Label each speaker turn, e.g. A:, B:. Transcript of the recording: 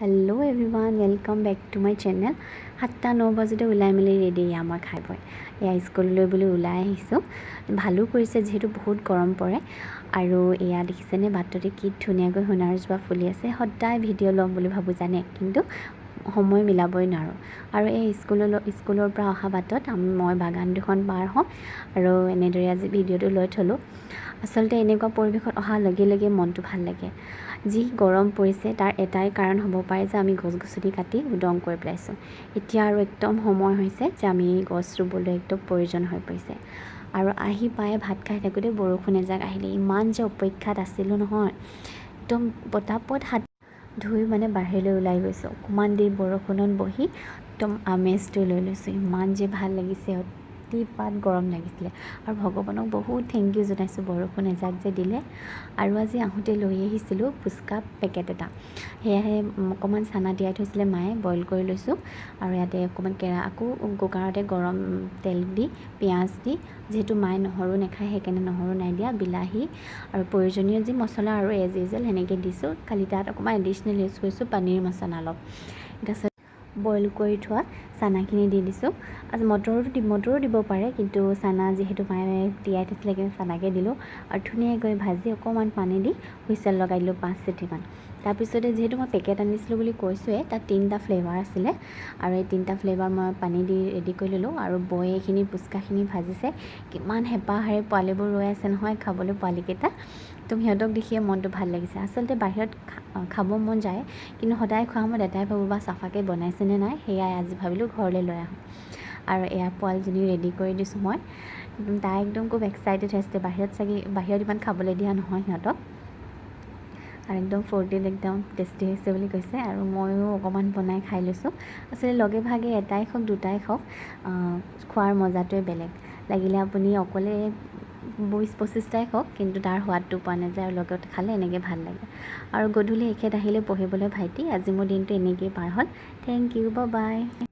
A: Hello everyone, welcome back to my channel. 7টা 9 বজাতে ওলাই মেলি ৰেডি। এয়া মই খাই বৈ এয়া স্কুললৈ বুলি ওলাই আহিছোঁ। ভালো কৰিছে, যিহেতু বহুত গৰম পৰে। আৰু এয়া দেখিছেনে, বাটতে কি ধুনীয়াকৈ সোণাৰু জোপা ফুলি আছে। সদায় ভিডিঅ' ল'ম বুলি ভাবোঁ জানে, কিন্তু সময় মিলাবই নোৱাৰোঁ। আৰু এই স্কুলৰ পৰা অহা বাটত মই বাগান দুখন পাৰ হওঁ আৰু এনেদৰে আজি ভিডিঅ'টো লৈ থ'লোঁ। আচলতে এনেকুৱা পৰিৱেশত অহাৰ লগে লগে মনটো ভাল লাগে। যি গৰম পৰিছে, তাৰ এটাই কাৰণ হ'ব পাৰে যে আমি গছ গছনি কাটি উদং কৰি পেলাইছোঁ। এতিয়া আৰু একদম সময় হৈছে যে আমি গছ ৰুবলৈ একদম প্ৰয়োজন হৈ পৰিছে। আৰু আহি পাই ভাত খাই থাকোঁতে বৰষুণ এজাক আহিলে। ইমান যে অপেক্ষাত আছিলোঁ নহয়, একদম পটাপট হাত ধুই মানে বাহিৰলৈ ওলাই গৈছোঁ। অকণমান দেৰি বৰষুণত বহি একদম আমেজটো লৈ লৈছোঁ। ইমান যে ভাল লাগিছে, অতিপাত গৰম লাগিছিলে। আৰু ভগৱানক বহুত thank U জনাইছোঁ, বৰষুণ এজাক যে দিলে। আৰু আজি আহোঁতে লৈ আহিছিলোঁ ফুচকা পেকেট এটা। সেয়াহে অকণমান চানা তিয়াই থৈছিলে মায়ে, বইল কৰি লৈছোঁ। আৰু ইয়াতে অকণমান আকৌ কুকাৰতে গৰম তেল দি, পিঁয়াজ দি, যিহেতু মায়ে নহৰু নাখায়, সেইকাৰণে নহৰু নাই দিয়া, বিলাহী আৰু প্ৰয়োজনীয় যি মছলা আৰু এজ ইউজুৱেল সেনেকৈ দিছোঁ। খালি তাত অকণমান এডিশ্যনেল ইউজ কৰিছোঁ পনীৰ মছলা অলপ। তাৰপিছত বইল কৰি থোৱা চানাখিনি দি দিছোঁ। আজি মটৰো দিব পাৰে, কিন্তু চানা যিহেতু মায়ে তিয়াই থৈছিলে, সেইকাৰণে চানাকে দিলোঁ। আৰু ধুনীয়াকৈ ভাজি অকণমান পানী দি হুইচেল লগাই দিলোঁ 5 চিটিমান। তাৰপিছতে যিহেতু মই পেকেট আনিছিলোঁ বুলি কৈছোঁৱে, তাত তিনিটা ফ্লেভাৰ আছিলে আৰু এই তিনিটা ফ্লেভাৰ মই পানী দি ৰেডি কৰি ল'লোঁ। আৰু বৌয়ে এইখিনি পুচকাখিনি ভাজিছে। কিমান হেঁপাহেৰে পোৱালিবোৰ ৰৈ আছে নহয় খাবলৈ, পোৱালিকেইটা একদম, সিহঁতক দেখিয়ে মনটো ভাল লাগিছে। আচলতে বাহিৰত খাব মন যায়, কিন্তু সদায় খোৱা সময়ত এটাই ভাবোঁ বা চাফাকৈ বনাইছেনে নাই। সেয়াই আজি ভাবিলোঁ ঘৰলৈ লৈ আহোঁ। আৰু এয়া পোৱালিজনী ৰেডি কৰি দিছোঁ মই। তাই একদম খুব এক্সাইটেড হৈছে। বাহিৰত চাগে, বাহিৰত ইমান খাবলৈ দিয়া নহয় সিহঁতক। আৰু একদম ফূৰ্তিত একদম টেষ্টি হৈছে বুলি কৈছে। আৰু ময়ো অকণমান বনাই খাই লৈছোঁ। আচলতে লগে ভাগে এটাই হওক, দুটাই হওক, খোৱাৰ মজাটোৱে বেলেগ। লাগিলে আপুনি অকলে 20-25টাই হওক, কিন্তু তাৰ সোৱাদটো পোৱা নাযায়। আৰু লগত খালে এনেকৈ ভাল লাগে। আৰু গধূলি এখেত আহিলে পঢ়িবলৈ ভাইটি। আজি মোৰ দিনটো এনেকৈয়ে পাৰ হ'ল। Thank you, bye.